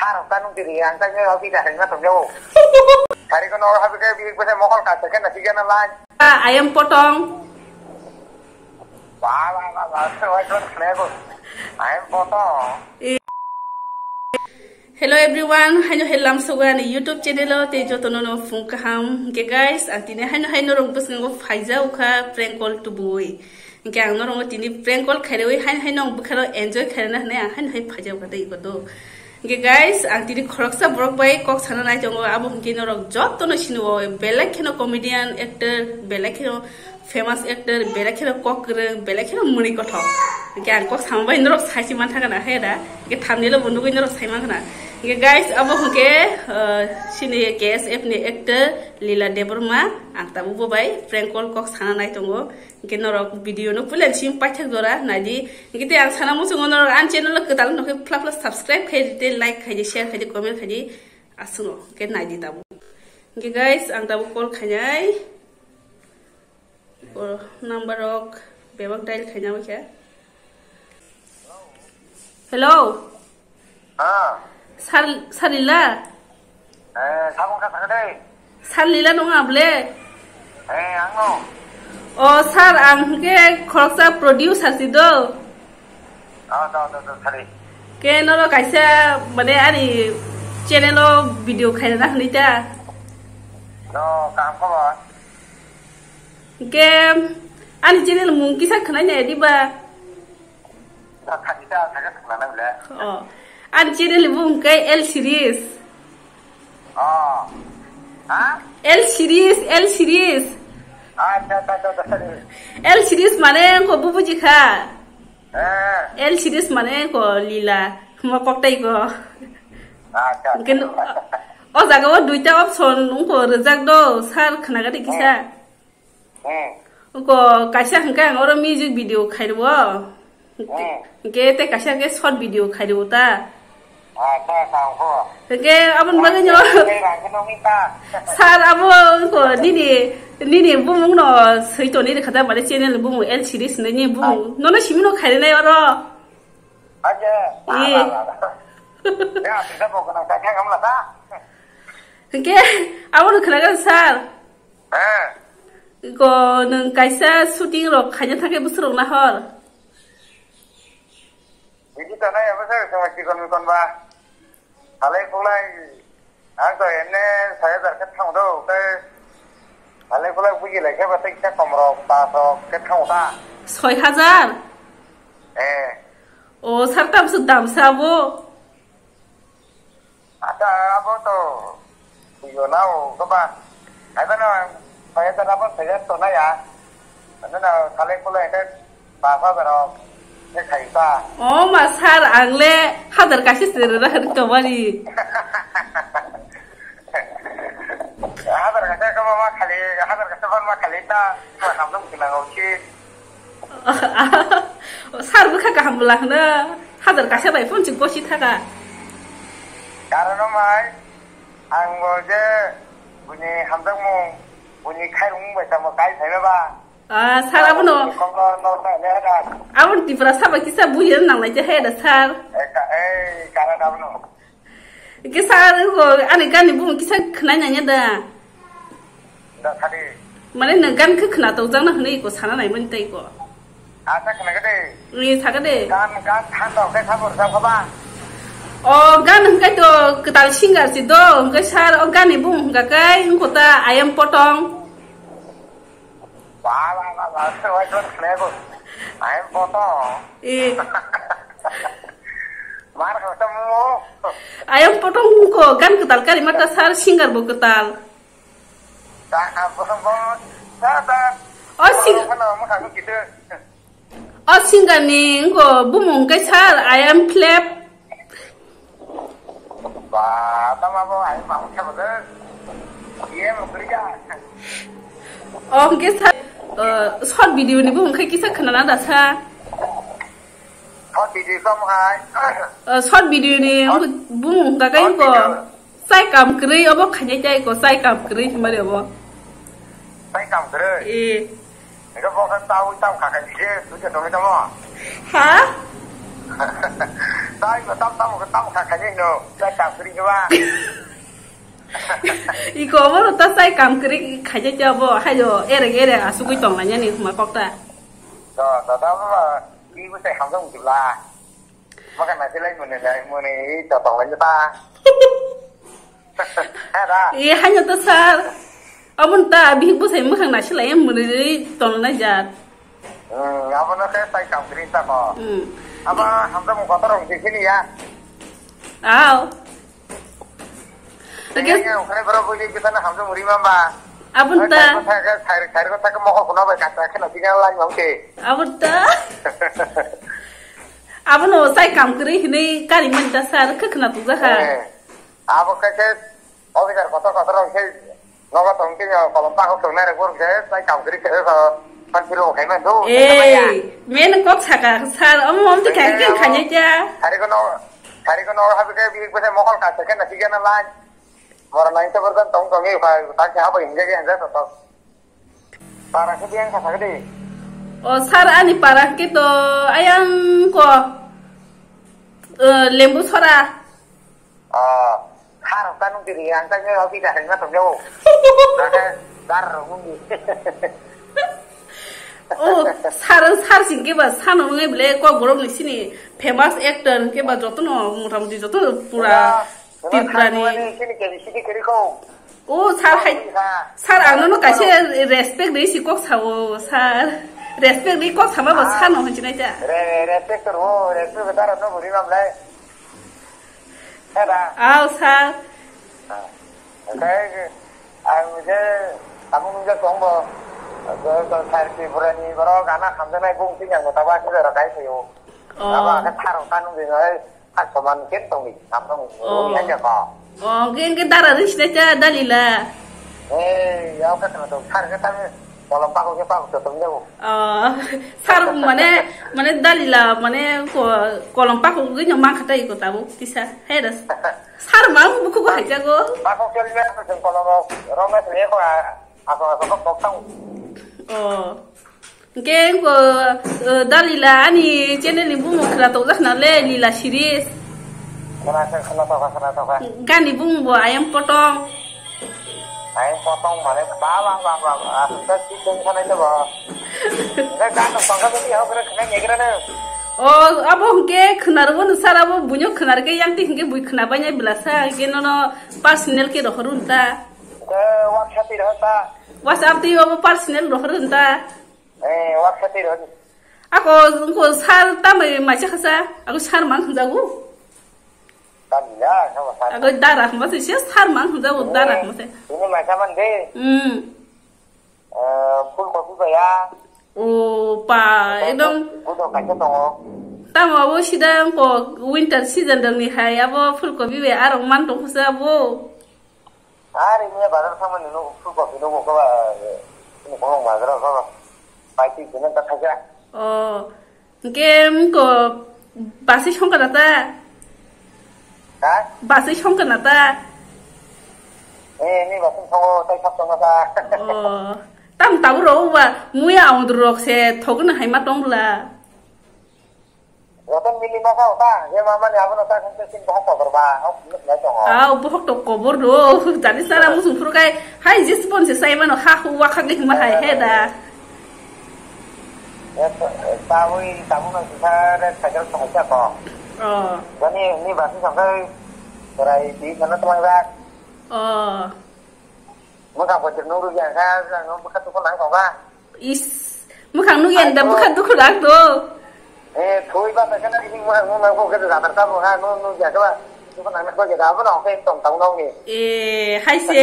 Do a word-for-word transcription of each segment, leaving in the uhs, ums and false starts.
Sar ta nung tiri ang ta nyo office a hengna tong yo. Sari ko no ha ke bi ko mokol ka ke na sige na lai. Ah, I am Potong. Ba ba ba ba. So I don't clever. I am Potong. Hello everyone, haino hai lamsogo ani YouTube channel o tei jotono no phung kaham. Hingke guys, ang tini haino hai norok bwskango phaijao kha prank call tubui. Hingke ang norok tini prank call khairoi haino hai nong bwkharo enjoy khairana hwnwi ang haino hai phaijao kha tei iko do. Hingke guys, ang tini khoroksa borok bai kok sana nai tongo, abo hingke norok jotono sinio belai kheno comedian, actor, belai kheno famous actor, belai kheno kok kwrwng, belai kheno mwnwi kothok. Hingke ang kok sama bai norok saisi man thangana he da. Hingke thumbnail o bo nugui norok sai man khana. Hingke guys, abo hingke, uh, sini K S F ni actor Lila Debbarma, ang tabuk bo bai prank call kok sana nai tongo. Hingke norok video no puila simi paithak jora naidi. Hingke tei ang sana muchungo norok ani channel o kwtal no khe phla phla subscribe khai di, tei like khai di, share khai di, comment khai di. Aswk no khe naidi tabuk. Hingke guys, ang tabuk call khainai. O number rok bebak dial khaina bai khe. Hello. Ah. Sar, Sar Lila? Eh, sabong ka sakade. Sar Lila nung able? Eh, ang no. O sir, ang ke khoroksa producer si do. Ah, do, do, do, sari. Ke noro kaisa, mane, ani channel o video khaina na hwnwi ta. Do, kaham khobor? Ke ani channel mung kisa khwnai nai di ba? Do, khaisa, khaisa khwnai nai le. Oh. Ani channel mung ke L series. Oh. Ha? L series, L series. Acha, acha, acha, acha. L series mane ko bubuji kha. Eh. L series mane ko lila, mo koktai ko. Acha, acha. Ken, o jaga o duita option ungko rejak do, sir khnaga de kisa. Hmm. Hmm. Ungko kaisa hwnkhe ang oro music video khairwo. Hmm. Hwnkhe tei kaisa hwnkhe short video khairwo ta. Acha, acha, ungko. Hwnkhe aboni bagwi no. Hwnkhe rang khe nongni ta. Sir, abo ungko nini, nini bumung no swi toni rwkha ta, mane channel bumung L series nini bumung. Ai. Nono simi no khairwnai oro. Acha. Eh. Ala, ala. Ya, bisa bo kana ka kya kamla ta. Hwnkhe abo no khnaga sir. Eh. Ko nwng kaisa shooting rok khaina thangkhe bwswk rok nahor. Bini tanai abo se chikon mikon ba. Halai khulai ang to enne soi hajar khe thango do, tei halai khulai buji lai khe ba tei kisa kom rok, pas rok khe thango ta. Soi hajar? Eh. O, sir, tamswk dam se abo. Acha, abo to bujo na o, goba. Hai ba no, soi hajar abo soi hajar to na ya. Ano na, sale kulo ente pas hajar o, ne khai ta. O ma sir, ang le hajar kaisa se rwna hwn to mani. Hajar kaisa khe ma khali, hajar kaisa ma khali ta, ma samsung kinang o si. Sir bwkha kaham bwla hwno, hajar kaisa bai phone chwng kosi thaka. Karon mai, ang bo je buini hamjakmung, buini khairung bai tamo kai phaima ba. Ah, sir abono. Kokno nokna le da. Abon Tripura saba kisa buya nanglai je he da sir. Eh, ka-, eh, karon abono. Kisa ko ani gani bumung kisa khwnai nanya da. Da sadi. Mane nwng gan khe khwna tokjakna hwnwi ko sana naimani tei ko. Asa khwna gede. Ni saga de. Gan, gan than dok khe sabor sa khaba. O gan hwnkhe to kwtal singer si do, hwnkhe sir o gani bumung hwnkha kai hwnkho ta I am Potong. Ba, ba, ba, ba, so I don't clever. I am Potong. Eh. Mar kho ta mo. I am Potong ko gan kwtal kari mata sir singer bo kwtal. Ta, ah, bo, bo, ta, ta. O sing- Mo, mo, mo, mo, mo, O singer ni wngkha bumung khe sir, I am Flap. Ba, tama bo, I am Mahmud Khabagwng. Iye, mo kuri ja. O hwnkhe sir, uh, short video ni bumung khe kisa khwnana da sir. Short video tamo hai. Uh, short video ni wngkha bumung hwnkha khe short wngkha. Video. Chai kam kwrwi obo khainai chai ko, chai kam kwrwi hwnmani obo. Chai kam kwrwi? Eh. Ego bo khe taui tam kha khai dise, tui se tongwi tamo? Ha? Tamo tamo tamo kha khaini no. Chai kam kwrwi khe ba. Iko obo no ta chai kam kwrwi khaijak ya bo. Hayo ereng ereng asugwi tonglainani huma kok ta. To to to ba. Ibu sai hamjak mujibla. Maka nasi lai muni lai muni to tonglainani ta. Hera. E, haino to sir. Abon ta bihik bwsai mwkhang nasilai em mwnwi tongnai jat. Hmm, abono khe sai kam kri ta ko. Hmm. Aba hamsa mung kotor rong sini ya. Aw. Oke. Yang yang kre bro bujui kita na hamsa muri mamba. Abon ta. Sai ko thak sai ko thak mokol kuno bai kata khe na tinggal lai mangke. Abon ta. Abono sai kam kri hini kari man ta sir khe khna tu jaha. Eh. Abo khe khe Officer kotor kotor rok se nogo tong tini kolom pakok tongnai rok borok se tai kam kwrwi kwrwi ko pan phiro khai man do. Ei, men kok saka sir, omo omo tikha khe khanya kya? Sari ko no, sari ko no habi ke bi ko se mokol ka se ke na tigana lai. Mora nai to bordan tong tong i khai ta kya ba inge ge hanja to to. Para ke diang ka sagdi. O sir ani para ke to ayang ko, eh, lembu sora. Ah, har ta nung diri ang ta ngai office hai ma tong jau. Nake dar rung di. Oh, sir, sir singke ba sano ngai bole kok borok ni sini famous actor ke ba joto no motamoti joto pura Tripura ni. Sini ke sini kiri ko. Oh, sir hai, sir ang no kaise respect dei si kok sao sir. Respect dei kok sama ba sano hon chinai ta. Re respect ro, respect dar no buri mam lai. Heda. Aw, sir. Oke, ang je tabuk nung je tong bo. Sir Tripura ni borok gana hamjaknai bung tini ang tabo aswk jora kai phaio. Oh. Abo ang khe tharok ta nung di noi, thar soman ken tong di, samsung Oh. Rumi hai jako. Oh, hwnkhe, hwnkhe dara ri sinai cha Dalila. Ei, yao khe tong tong, thar khe tamo kolom pakok khe pakok tong jago. Oh, sir mane, mane Dalila, mane ko-, kolom pakok gwi no mankha tai ko tabuk tisa. Hai das. Sir mang buku ko hai jago. Pakok khe liya ko kolom rok, rong na sini ko a, ako, ako, kok, kok, tang. Oh. Hwnkhe ko, eh, Dalila ani channel ni bumung khna tokjak na le Lila series. Khna se khna tokha, khna tokha. Gani bumung bo Ayang Potong. Ayang Potong mane ba, ba, ba, ba, ba, aswk ta si tong khna ito bo. Hwnkhe gan no tongkha bini hok re khna nyegra ne. O, abo hwnkhe khna rwo no sir abo buino khna rwkhe yang ti hwnkhe bui khna bai nai bwla sa hwnkhe nono personal khe rohor un ta. Hwnkhe WhatsApp ti rohor ta. WhatsApp ti abo personal rohor un ta. Eh, wak khatir hodi. Ako, ko sir tamai maisa khasa, ako sir mang hwnjago. Tamina, sama sir. Ako dara hwnba se, se sir mang hwnjago, dara hwnba se. Ini maisa man de. Hmm. Eh, full copy ba ya. O, pa, ekdom. Budo kaisa tongo. Tamo abo sida ko winter season dong ni hai, abo full copy bai arok man tong khasa abo. Are miya bazar thangmani nugo, full copy nugo, kaba, ini kolong bazar, kaba, paiti jene ta khaja. Oh, hwnkhe, um, ko, basai songkha na ta? Ha? Basai songkha na ta? Eh, ini basai songo, tai sab songo ta. Oh, tam tabuk rok ba, muya audru rok se, thogna hai ma tong bwla. Joto mili ma kha ta, je ma mani abono ta khe sin bohok kobor ba, ok nuk nai tongo. Ah, bohok to kobor do, jani sara musung phuru kai, hai jis bon se sai mano ha hu wa khak de ma hai he da. Eh, ta ui ta muno sa re cycle sa sa ko. Oh. Jani ni ba si sangkai, rai di sana tuang rak. Oh. Maka bojor nung ruk yang kha, nung bukha tu ko nang ko ba. Is, mwkhang nukya da bwkha dukhu dak to. Eh, thoi ba ta kana ni mwkhang nung nang ko ke da tar ta bo ha nung nung ya ka ba. Tu ko nang ko ke da bo no ke tong tong nong ni. Eh, hai se.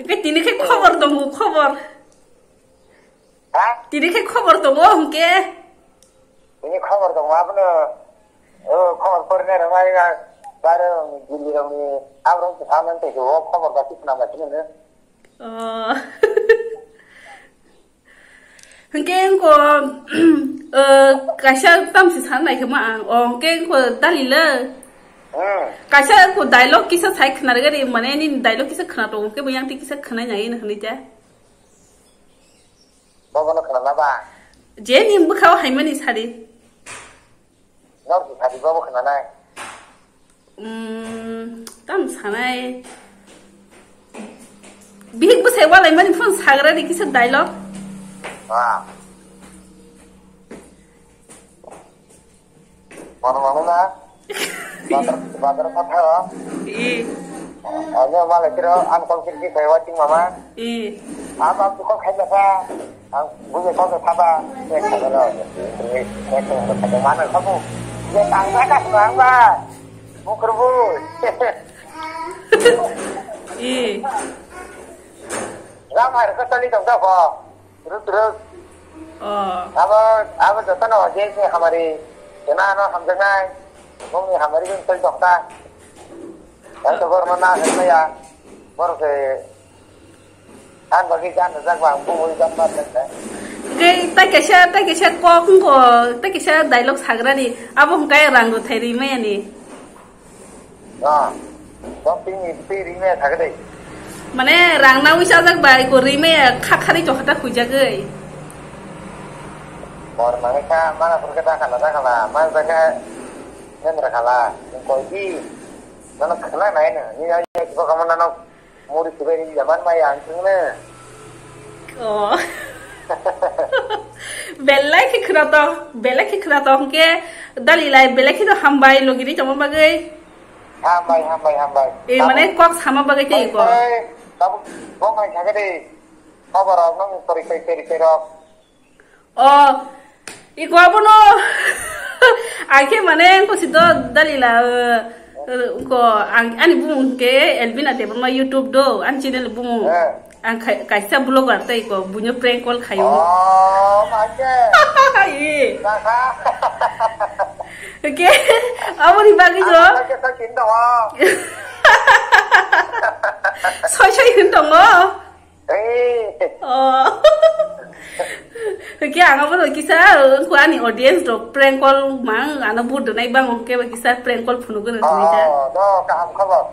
Ke tini khe khobor tongo, khobor. Ha? Tini khe khobor tongo hwnkhe. Ini khobor tongo abono. O khobor porne rok ai ga bare dili rok ni abrong thaman te o khobor ba kisna ma sini ne. Oh. Hwnkhe ko, eh, kaisa tamsi san nai khama ang. Oh, hwnkhe ko dalila. Hmm. Kaisa ko dialogue kisa sai khna rwgani mane ni dialogue kisa khna to hwnkhe bo yang ti kisa khna nai na hwnwi ta. Bobono khna ba? Je ni bwkhao haimani sari. Nor si sadi babo khna nai. Hmm, tam sanai. Bihik bwsai walai mani phone sagra di kisa dialogue. Ah. Kono mano na? Badar, badar kha tha. I. Ano male kiro an kol kiri kiri waiting mama. I. Apa tu kok khai jaka? Ang buji kok kha ba? Kha ba lo. Kha ba mana kha bu? Ye tang ba ka ba ba. Bukur bu. I. Ram har ka tali dong da ko. Ruk ruk. Oh. Abo, abo jotono je se hamari, jena ano hamjaknai, bongni hamari bini twi dokta. Yang to borma na hwnmaya, bor se, an bagi jan jak bang, bung ui jan mar jak. Ke, ta kesa, ta kesa kok ko, ta kesa dialogue sagrani, abo hwnkhe rang rwthai rimaya ni. Ah, bom ping ni ping ring me thak dei. Mane rang na wisa jak bai ko ring me kha khari to khata khujak ei. Bor mane kha mana pur khe da khala da khala, ma da kha nem ra khala, ko di. Mana khala nai na, ni ya ya ko ka mana no. Muri kuberi zaman mai ang sung ne. Oh. Belai khe khwnato, belai khe khwnato hwnkhe dalilai belai khe no hambai logiri tongma bagwi. Hambai, hambai, hambai. E, mane kok sama bagwi tei ko. Tabuk, tabuk, bong hai thangkhe de. Khobor rok nang kori kori kori kori rok. Oh, iko abono. Akhe mane ko si do dalila, eh, eh, ko ang, ani bumung ke Elvina Debbarma YouTube do, an channel bumung. Eh. Ang khai-, kaisa vlogger tei ko bunyo prank call khayo. Oh, maje. Ye. Kaka. Oke, aboni bagwi do. Ang kaisa kin do. Soi soi hin tongo. Eh. Oh. Oke, ang abono kisa, ko ani audience rok prank call mang, ano bur donai bang, oke, ba kisa prank call phunu gono tini ta. Oh, do, kaham khobor.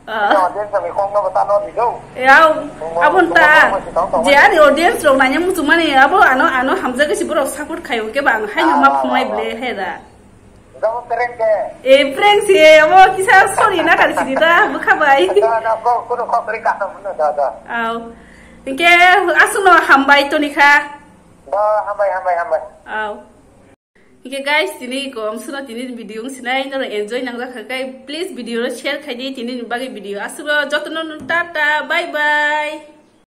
Ah. Ini audience kami kong no bata no di do. Ya, abon ta, je ani audience rok nanya muchumani, abo ano, ano hamjak si borok support khayo, oke, ba ang hai no ma phunai ble, hai da. Jabo prank de. E, prank si, amo kisa sorry na kari sini ta, bukha bai. Da, da, ko, kono ko prank ka sam na, da, da. Au. Hingke, asuno hambai toni kha. Da, hambai, hambai, hambai. Au. Hingke guys, tini kom suno tini video sinai noro enjoy nang rakha kai, please video ro share khai di tini bagi video. Asuno jotono tata, bye bye.